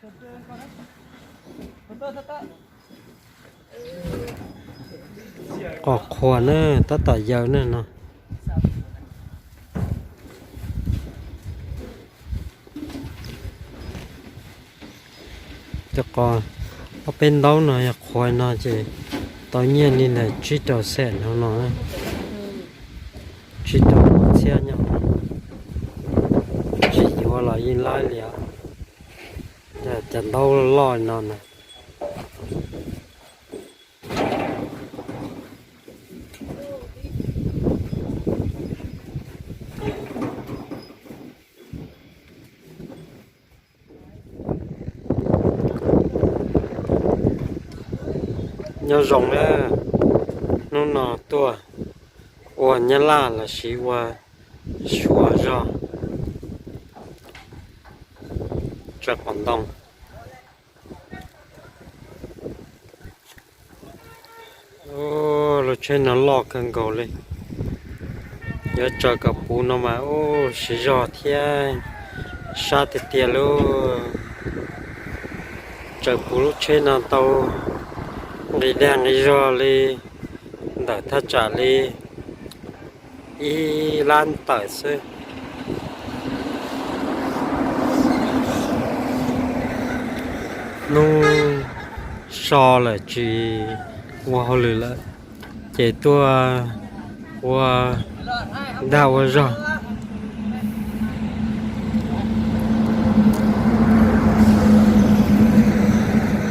Qos qhuas na, tab tom yaws na no. Cov qos ob peb ntaub no yog qhuas no ces tau nyiaj li ntawm tsib rau xees no no, tsib rau txhiab nyob. Tsis yuav los yeej laib li os. Cov ntaub loj no na. Nyob zoo na, hnub no tuaj ua Nyab Laj los sis ua Suav zog tsaws qos ntoo. Lub tsheb no loj kawg nkaus li. Yuav tsaws kom puv no mas ub siv zog thiab sab tiag tiag lauj. Tsaws puv lub tsheb no tau nqis dag nqis zog li ntawm thaj tsam li ib lab tawm xwb. Hnub so lawm tsis ua hauj lwm lawm ces tuaj ua dag ua zog.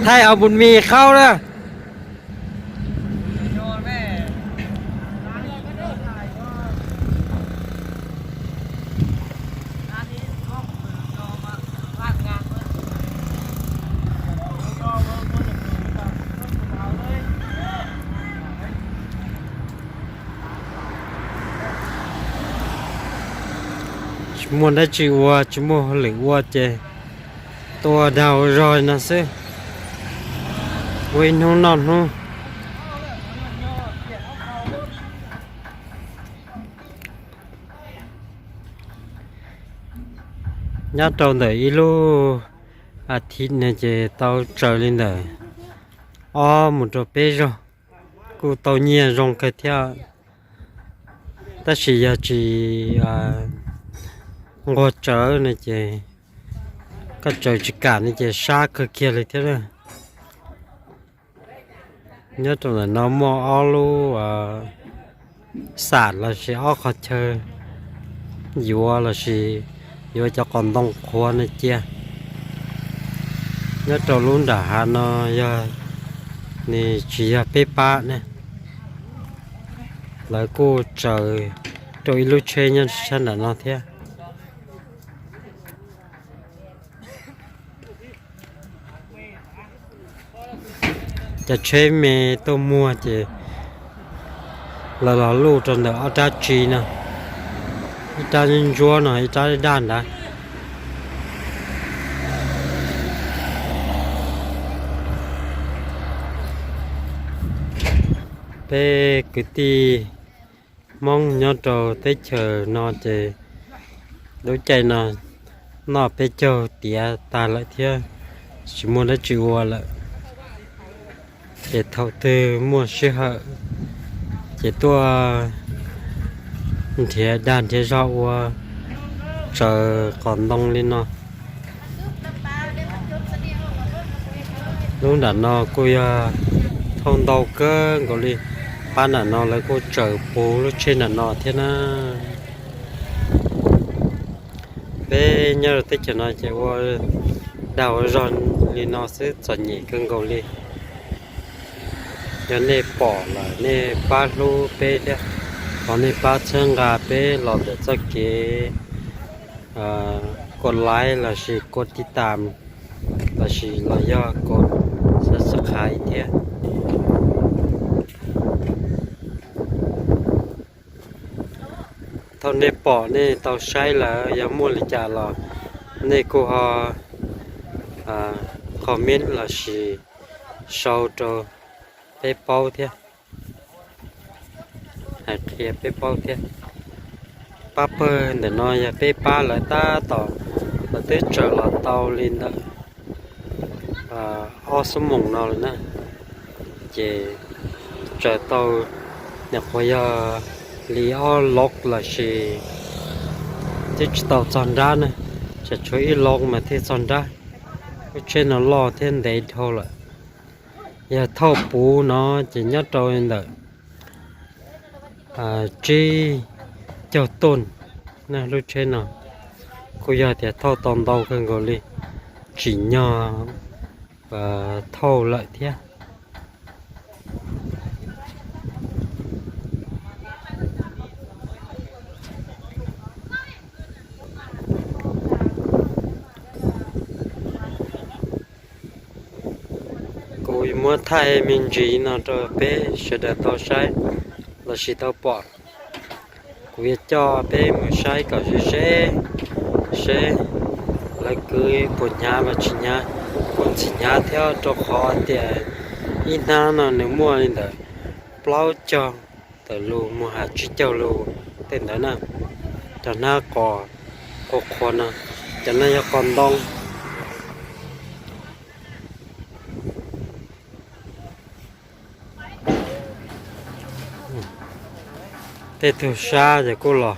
Thaij hauv npus mis qhaub na. Tsis muaj dab tsi ua, tsis muaj hauj lwm ua ces tuaj dag ua zog no xwb, ua ib hnub noj hnub. Nyob rau ntawm ib lub as thiv no ces tau tsaws li ntawm ob mus rau peb zaug, kuj tau nyiaj zoo kawg thiab. Tab sis yog tsis nquag tsawv no ces koj tsaws tsis kam no ces sab kawg kiag li thiab. Nyob rau ntawm no muaj ob lub xam los sis ob qhov chaw yuav los sis yuav cov qos ntoo qhuav no cia. Nyob rau lub nram hav no yog nws tsis yog peb pab ne, lawv kuj tsaws rau ib lub tsheb nyob sab nram no thiab. Cov tsheb me tuaj muag ces lawv los luj rau ntawm ob rab tsi no, ib rab ntsuab no ib rab daj nrad. Peb kwv tij Hmoob nyob rau teb chaws no ces lub caij no noj peb caug tiav tag lawm thiab tsis muaj dab tsi ua lawm. Ces thaum twg muaj sij hawm ces tuaj nrhiav dag nrhiav zog ua tsaws qos ntoo li no. Lub nram no kuj yog thauj ntau kawg nkaus li. Pab nram no lawv kuj tsaws puv lub tsheb nram no thiab na. Peb nyob rau teb chaws no ces ua dag ua zog li no xwb txom nyem kawg nkaus li. Yog nej pom lawm nej pab hlub peb thiab, thov nej pab txhawb nqa peb los ntawm txoj kev kos laib lossis kos tij tam lossis los yog kos subscribe thiab. Thaum nej pom nej tau saib lawm yog muaj li cas los nej kuj ho comment lossis sau rau peb paub thiab, hais qhia peb paub thiab. Pab pawg ntawm no yog peb pab lawv tab tom lawv twb tsaws los tau li ntawm ob xuab moos no lawm na, ces tsaws tau nyuam qhuav yog li ob log lossis twb tsis tau txog nrab na, tseem tshuav ib log mas thiaj txog nrab. Lub tsheb no loj thiab ntev dhau lawm. Yog thauj puv no ces nyob rau ntawm tsib caug toj na. Lub tsheb no kuj yog tias thauj tau ntau kawg nkaus li, tsim nyog thauj lawm thiab. Kuv muab thaij me ntsis no rau peb sawv daws tau saib lossis tau pom. Kuv yuav coj peb mus saib kom ze ze seb lawv kwv puas hnyav los tsis hnyav, puas txim hnyav thiab, rau qhov tias ib hnab no nws muaj li ntawm plaub caug tawm lus mus has tsib caug lus tej ntawd na. Cov hnab qos qhuav qhuav no, cov no yog qos ntoo. Tej tug sab ces kuj los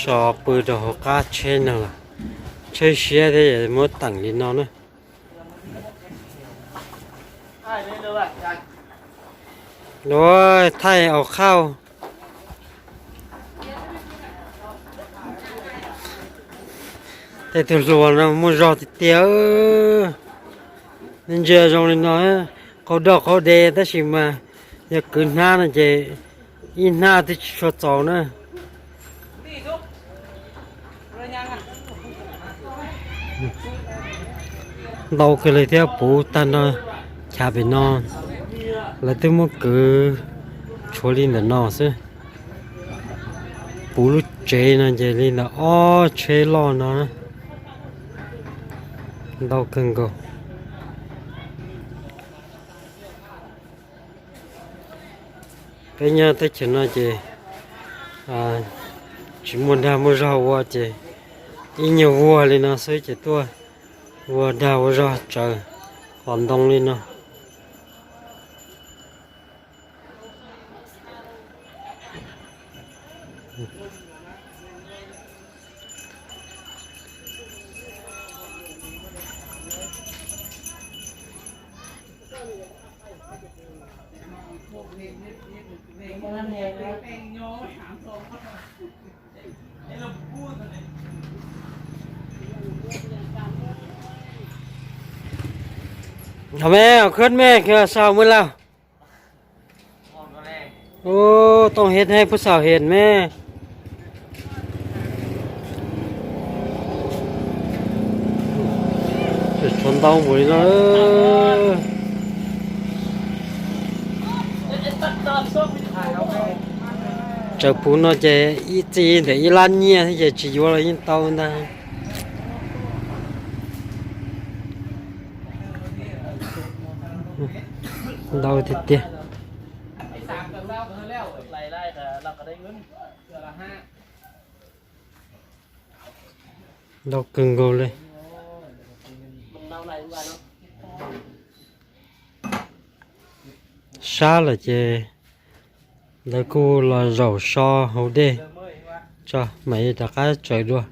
so pw rau hauv qab tsheb no lawm. Tsheb siab thiab es muab teem li no na. Thaij aus khauj. Tej tug hluas no muaj zog tiag tiag. Ntsia zoo li no, qaug doj qaug de tab sis mas yog kwv hnab no ces ib hnab twb tsis tshua txaus na. Ntau kawg li thiab, puv tag nrho chav pem no lawv twb muab kwv tshuav li ntawm no xwb. Puv lub tsev no ces li ntawm ob tsheb loj no, ntau kawg nkaus. Peb nyob teb chaws no ces tsis muaj dag muaj zog ua ces ib nyuag vuag li no xwb ces tuaj ua dag ua zog tsawv qos ntoo li no. Hov me, khwb me, sau mub laug. Ub, tooj hiav heev, puag saum hiav me. Tshuav ntau npaum li no. Tsaws puv no ces ib txij ntawm ib lab nyiaj thiab ces tsis yuav los yeej tau ntag. Ntau tiag tiag. Ntau kawg nkaus li. Sab lawm ces lawv kuj los zaum so hauv dej tso mam li rov qab tsaws dua.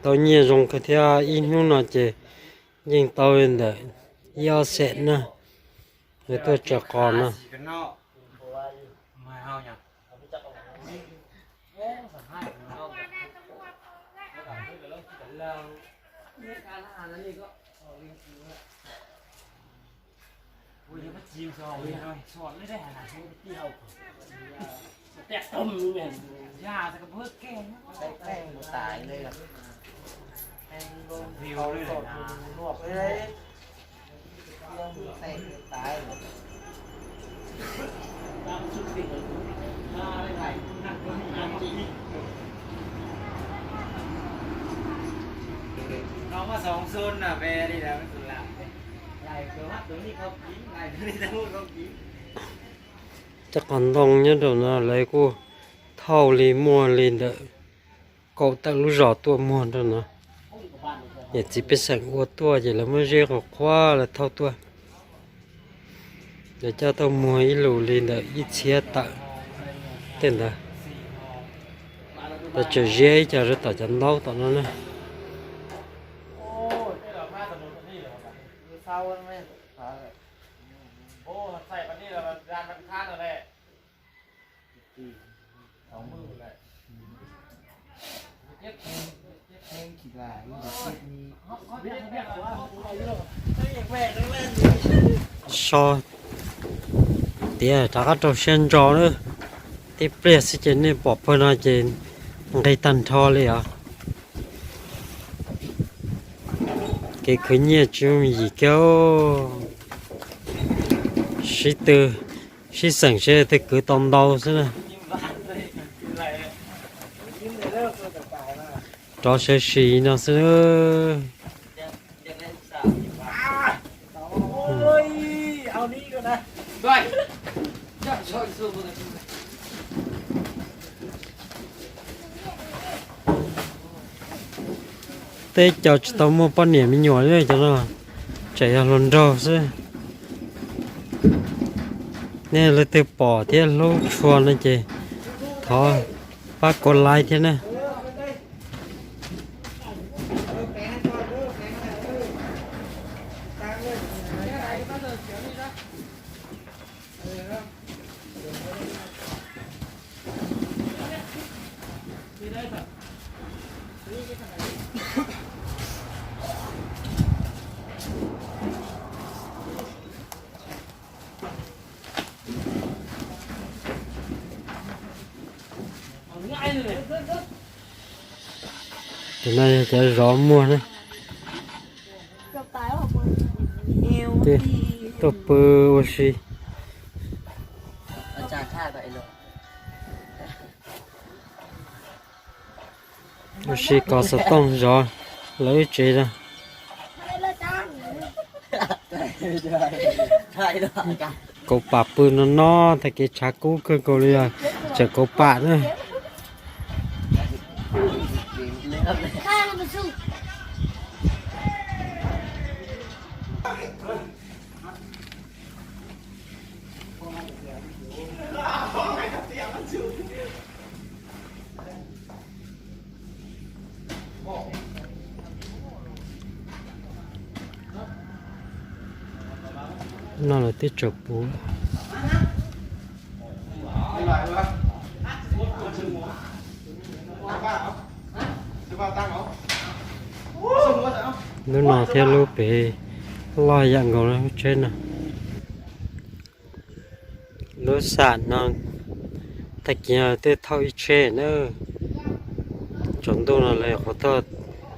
Tau nyiaj zoo kawg thiab, ib hnub no ces yeej tau ntawm ib ob xees na, lawv tuaj tsaws qos no. Cov qos ntoo nyob rau no lawv kuj Thauj li muaj li ntawm kaum tawm lub zos tuaj muag rau no. Niam txiv pej xeem ua tuaj ces lawv muab zeb qhuav qhuav lawv thauj tuaj. Lawv coj tuaj muag ib lus li ntawm ib txhiab tawm tej ntawd. Lawv tseem ziab ib co rau tom cov ntaub tom no na. So tias rov qab rau siab ntso na. Tib pliag xwb ces nej pom pawg no ces nqis tag nrho li os. Kev khwv nyiaj tsis yooj yim kiag. Sib tw, sib xeem seb twg kwv tau ntau xwb na. Rov sawv sim no xwb. Tej co tsis tau muaj poj niam me nyuam li cov no, tseem yog hluas nraug xwb. Nej leej twg pom thiab hlub tshua no ces thov pab kov like thiab na. Cov no yog cov zov muag na. Tuaj pw ua si. Ua si kov xov tooj zov lawv lub tsev na. Kauv pam pw no no, tag kev tshav kub kawg nkaus li os, tseem kauv pam na. No lawv twb tsaws puv. Lub no thiab lub pem loj yam nkaus lub tsheb no. Lub xam no tag kis twb thauj ib tsheb na. Tsaus ntuj no lawv qhuav tuaj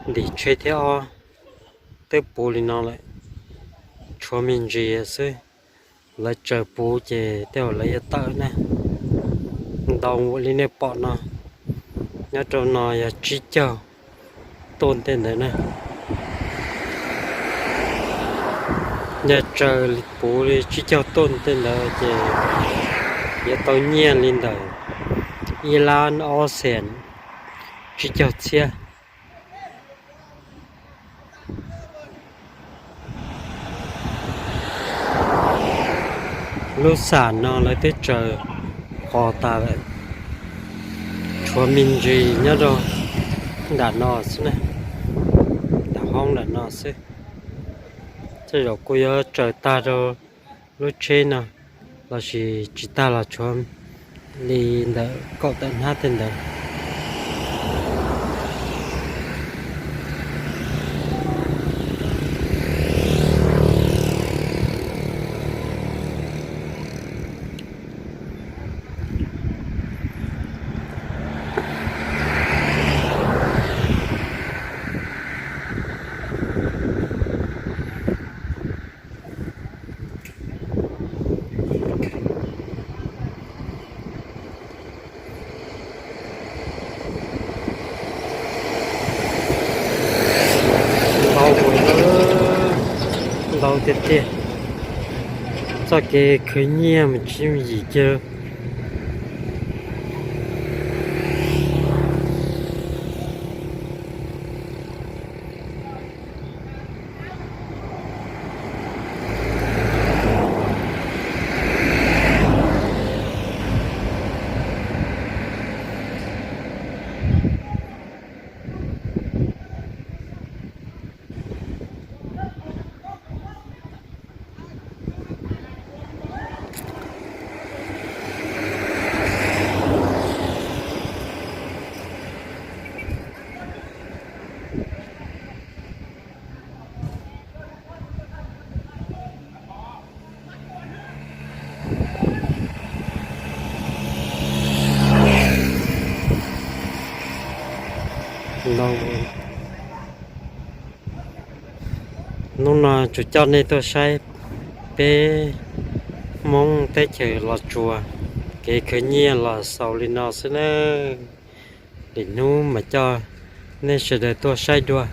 ntim tsheb thiab os. Twb puv li no lawm, tshuav me ntsis xwb. Lawv tsaws puv ces tej zaum lawv yuav tawm na. Ntau li nej pom no, nyob rau no yog tsib caug tuj tej ntawd na. Yog tsaws puv li tsib caug tuj tej ntawd ces yuav tau nyiaj li ntawm ib lab ob xees tsib caug txhiab. Lub xam no lawv twb tsaws qos tas lawm, tshuav me ntsis nyob rau nram no xwb na, nram hoob nram no xwb. Tej zaum kuj yuav tsaws tag rau lub tsheb no, lossis tsis tag los tshuav li ntawm kaum tawm hnab tej ntawd. Ntau tiag tiag, txoj kev khwv nyiaj mas tsis yooj yim kiag. Hnub no tsuas coj nej tuaj saib peb Hmoob teb chaws Los Tsuas kev khwv nyiaj los xaus li no xwb nawb. Lwm hnub mas coj nej sawv daws tuaj saib dua.